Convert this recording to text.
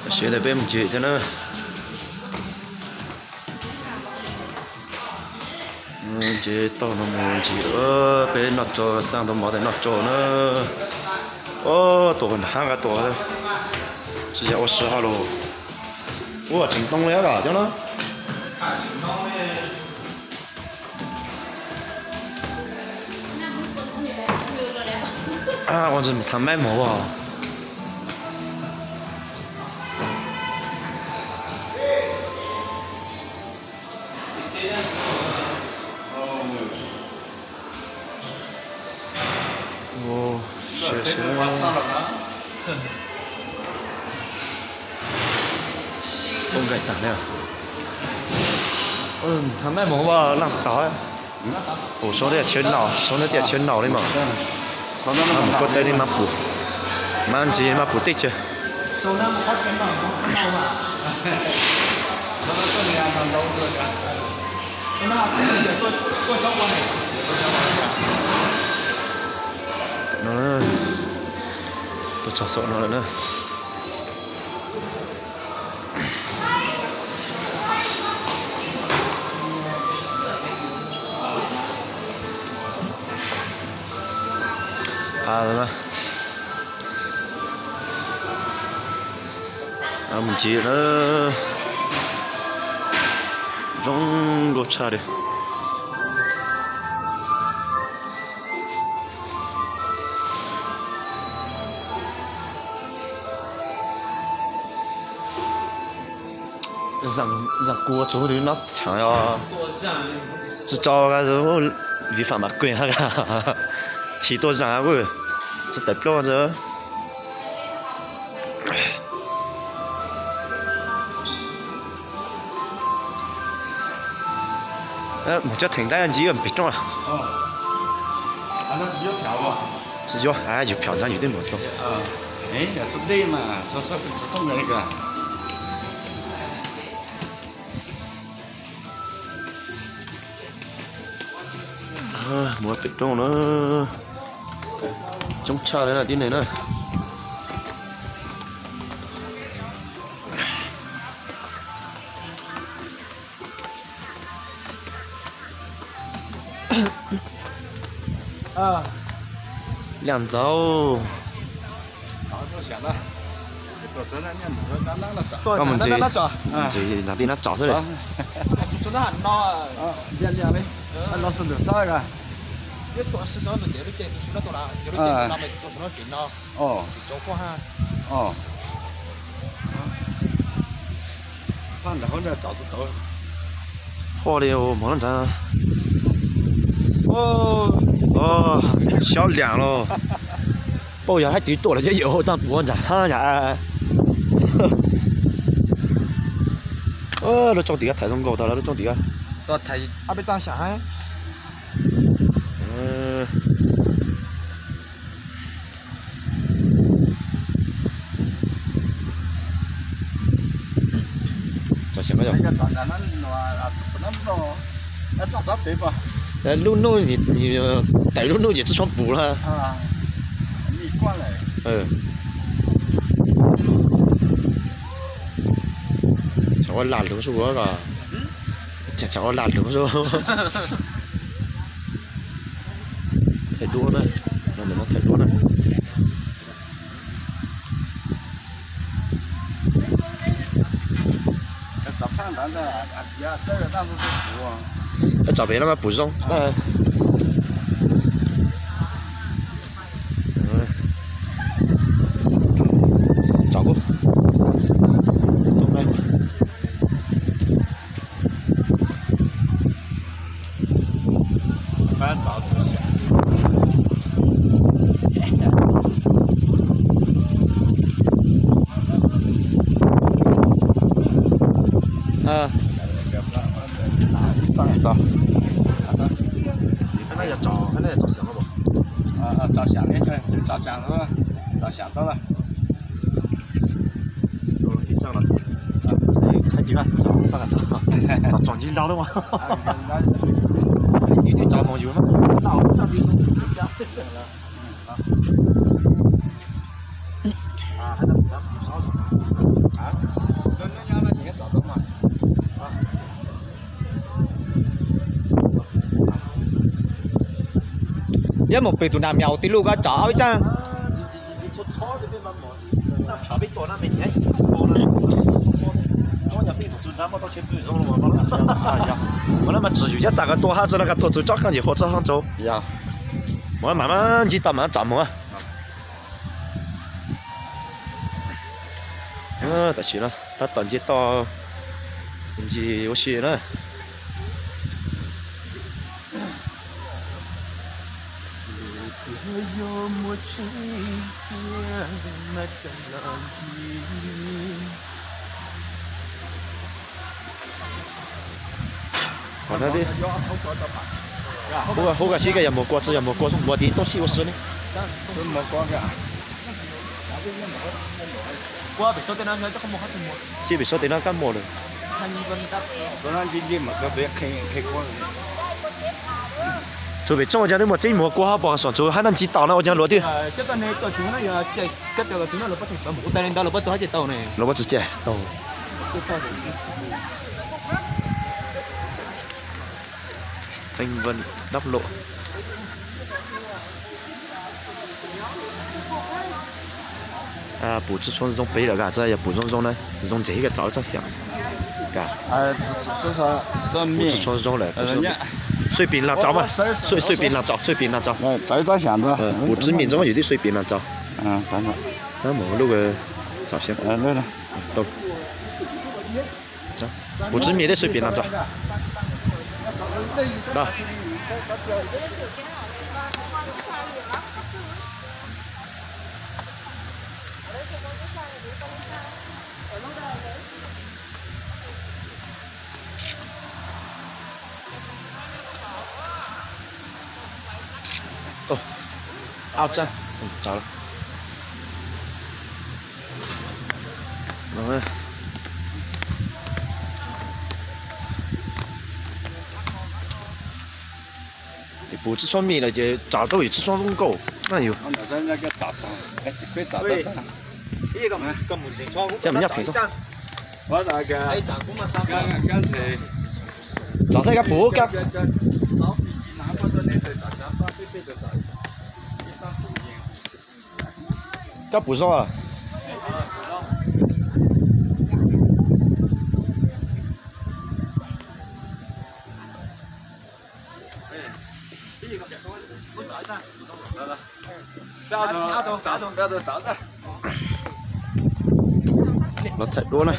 Sawv daws peb mus ncig thiab na. Ces tau no mus ncig, peb noj tso, xaj ntau mov tas noj tso na. Tuam nrag nqa tuam, tsis yog ua si ho los. Ua tseem ntoo li os cov no. Ua ntsis tham maib mov as. Poj nkaim tag li. Tham maib mov as laj tog. Ua sab tiaj tshiab naus, sab tiaj tshiab naus li mas. Mus kuaj teb li mas pum, mas ntsis mas pum teb chaws. No, tuaj txog saum no lawm na. Mus ncig na, zoo nkauj tshaj li. Zam kuv txug li no tshaav os. Tsis tso, vi phạm bản quyền ha. Thim tuaj zam, tsis tawm plaub ntawd. Mus cov theem ntab ntsis pem rooj. Tsis yuav, yus pham ntxav yus twb mus txog. Mus pem rooj na, coob tshaj li na tib neeg na. Liaj ntxaug. Koj mus ntxiv, ntxiv ntxav tij nab tsom xwb. Huaj li mov laj ntxav. Xyob liam los. Paub yog haib twv tuaj los cov yawm hauv tag puav ntsa hab yam. Lub tsooj tim ko thaiv zoo nkauj tag lawm, lub tsooj tim ko. Lub hnub, tawm lub hnub ces tsis tshua pum lawm. Tsam ua lag lug sub, tsam ua lag lug sub. Thaij duab na, no ntawm no thaij duab na. Tsom pem no mas pum zoo. Tsom kuv. Tsom tsom ntau, tsom tsom ntau. Tsom moog yus na. Mus pem tus nas mias ua tij luj koj tsam ib tsam. Mas tsis yus cab txaj koj tua hab tso no koj tuaj txug tsob koj ntsis hua txog hab tso. Mas mas ntsib tau mas tsam mus. Tam sim no tab tom nce toj ncig ua si na. Hub koj sib koj yog muag kua tsi yog muag kua muag tim toj sib ua si ne. Sib pem saub tej no kab muag lawm. Tshuav pem tsooj ua cas neb muag tseeb muag kua hab pom saum tsuv hab noj ntsib tau na ua cas luav twb. Luav pob tsuv ceg tau. Theej Vân đắp lụa. Pum tsi tshua zoo pem lawm koj, yog pum zoo zoo na, zoo ntseg koj tso tsob xyoo. Pum tsi tshua zoo lawm, xuj pim las tso mas, xuj pim las tso, xuj pim las tso. Pum tsi mim zoo yus twb xuj pim las tso. Txab mus lub tso xyoo. Pum tsi mim twb xuj pim las tso. Pum tsi tshua mim lawm ces tsam tau yus tsi tshua zoo nkauj na yus. Coj mus nyob phem tso. Tsam saib koj pum koj. Koj pum zoo. Los thaij duab na.